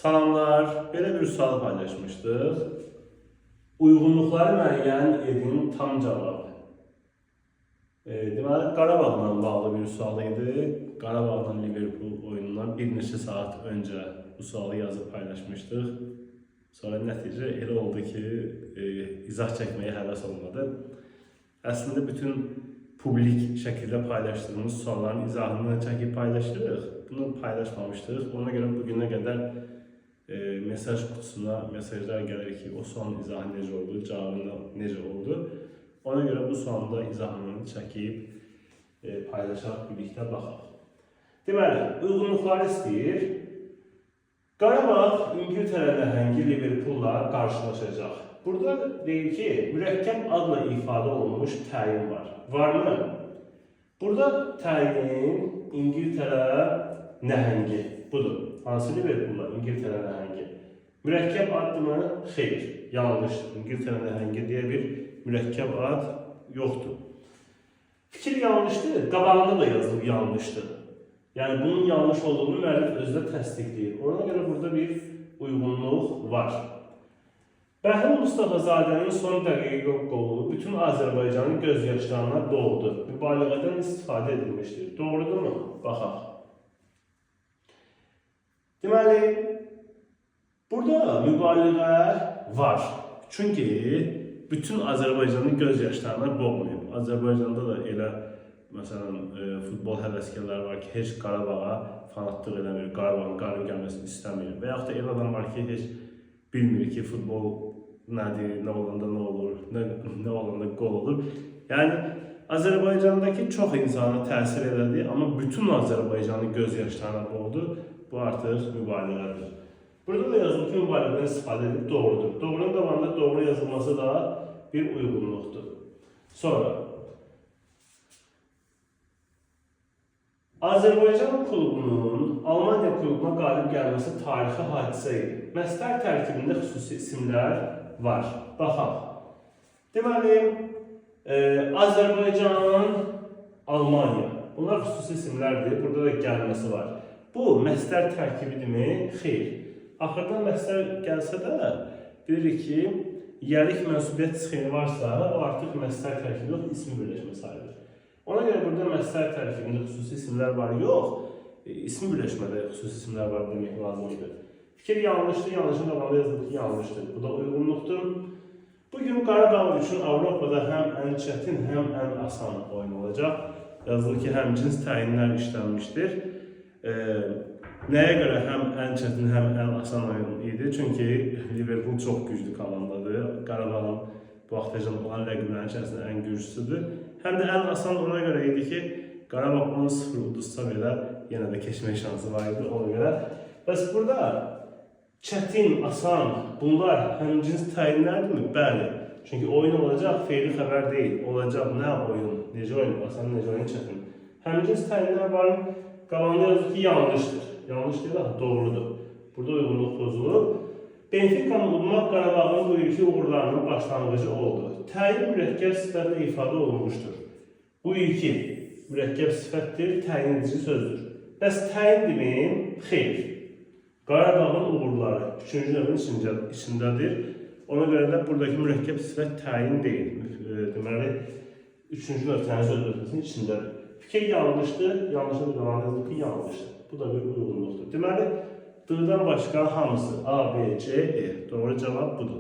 Salamlar. Belə bir sual paylaşmışdıq. Uyğunluqları müəyyən edin, tam cavab. Deməli, Qarabağla bağlı bir sual idi. Qarabağla Liverpool oyunundan bir neçə saat öncə bu sualı yazıb paylaşmışdıq. Sonra nəticə elə oldu ki, izah çəkməyə həvəs olmadı. Əslində bütün publik şəkildə paylaşdığımız sualların izahını çəkib paylaşırıq. Bunu paylaşmamışdıq. Ona görə bu günə qədər mesaj qutusuna mesajlar gəlir ki, o sualın izahı necə oldu, cavabı necə oldu. Ona görə bu sualın da izahını çəkib paylaşaq, birlikdə baxaq. Deməli, uyğunluqları istəyir. Qarabağ İngiltərə nəhəngi Liverpoolla qarşılaşacaq. Burada deyir ki, mürəkkəb adla ifadə olunmuş təyin var. Varmı? Burada təyin İngiltərə nəhəngi budur. Hansı Liverpoolla? İngiltərə nəhəngi. Mürəkkəb addımı? Xeyr, yanlışdır. İngiltərə nəhəngi deyə bir mürəkkəb ad yoxdur. Fikir yanlışdır, qabağında da yazılıb yanlışdır. Yəni bunun yanlış olduğunu müəllif özü də təsdiqləyir. Ona görə burada bir uyğunluq var. Bəhlul Mustafazadənin son dəqiqə qolu bütün Azərbaycanın göz yaşlarına boğdu. Mübaliğədən istifadə edilmişdir. Doğrudurmu? Baxaq. Deməli, burada mübaliğə var. Çünki bütün Azərbaycanın göz yaşlarına boğmayıb. Azərbaycanda da elə məsələn futbol həvəskarları var ki, heç Qarabağa fanatlıq eləmir, Qarabağın qalib gəlməsini istəmir. Və yaxud da elə adam var ki, heç bilmir ki, futbol nədir, nə olanda nə olur, nə olanda qol olur. Yəni Azərbaycandakı çox insana təsir elədi, amma bütün Azərbaycanı göz yaşlarına boğdu. Bu artıq mübaliğədir. Burada da yazılıb ki, mübaliğədən istifadə edib doğrudur. Doğrunun qabağında doğru yazılması da bir uyğunluqdur. Sonra Azərbaycan klubunun Almaniya klubuna qalib gəlməsi tarixi hadisə idi. Məstər tərkibində xüsusi isimlər var. Baxaq. Deməli, Azərbaycan, Almaniya. Bunlar xüsusi isimlərdir. Burada da gəlməsi var. Bu məstər tərkibidirmi? Xeyr. Axırda məstər gəlsə də bilirik ki, yəlik mənsubiyyət sxemi varsa, o artıq məstər tərkibi yox, ismi birləşmə sayılır. Ona görə burada məstər tərkibində xüsusi isimlər var, yox, ismi birləşmədə xüsusi isimlər var demək lazımdır. Fikir yanlışdır, yanlışın qabağında yazılır ki, yanlışdır. Bu da uyğunluqdur. Bugün Qarabağ üçün Avropada həm ən çətin, həm ən asan oyun olacaq. Yazılır ki, həmcins təyinlər işlənmişdir. Nəyə görə həm ən çətin, həm ən asan oyun idi? Çünki Liverpool çox güclü komandadır. Qarabağın bu vaxtacan olan rəqiblərin içərisində ən güclüsüdür. Həm də ən asan ona görə idi ki, Qarabağ 10-0 uduzsa belə yenə də keçmək şansı var idi ona görə. Bəs burada çətin, asan, bunlar həmcins təyinlərdirmi? Bəli. Çünki oyun olacaq, feili xəbər deyil. Olacaq nə oyun, necə oyun, asan, necə oyun, çətin. Həmcins təyinlər var. Qabağında yazır ki, yanlışdır. Yanlış deyil, axı, doğrudur. Burada uyğunluq pozulub. Benficanı udmaq Qarabağın bu ilki uğurlarının başlanğıcı oldu. Təyin mürəkkəb sifətlə ifadə olunmuşdur. Bu ilki mürəkkəb sifətdir, təyin edici sözdür. Bəs təyindirmi? Xeyr. Qarabağın uğurları üçüncü növün içindədir. Ona görə də buradakı mürəkkəb sifət təyin deyil. Deməli, üçüncü növ təyin söz bölməsinin içindədir. Fikir yanlışdır, yanlışın da qabağında yazılır ki, yanlışdır. Bu da bir uyğunluqdur. Deməli, D-dan başqa hamısı A, B, C, E. Doğru cavab budur.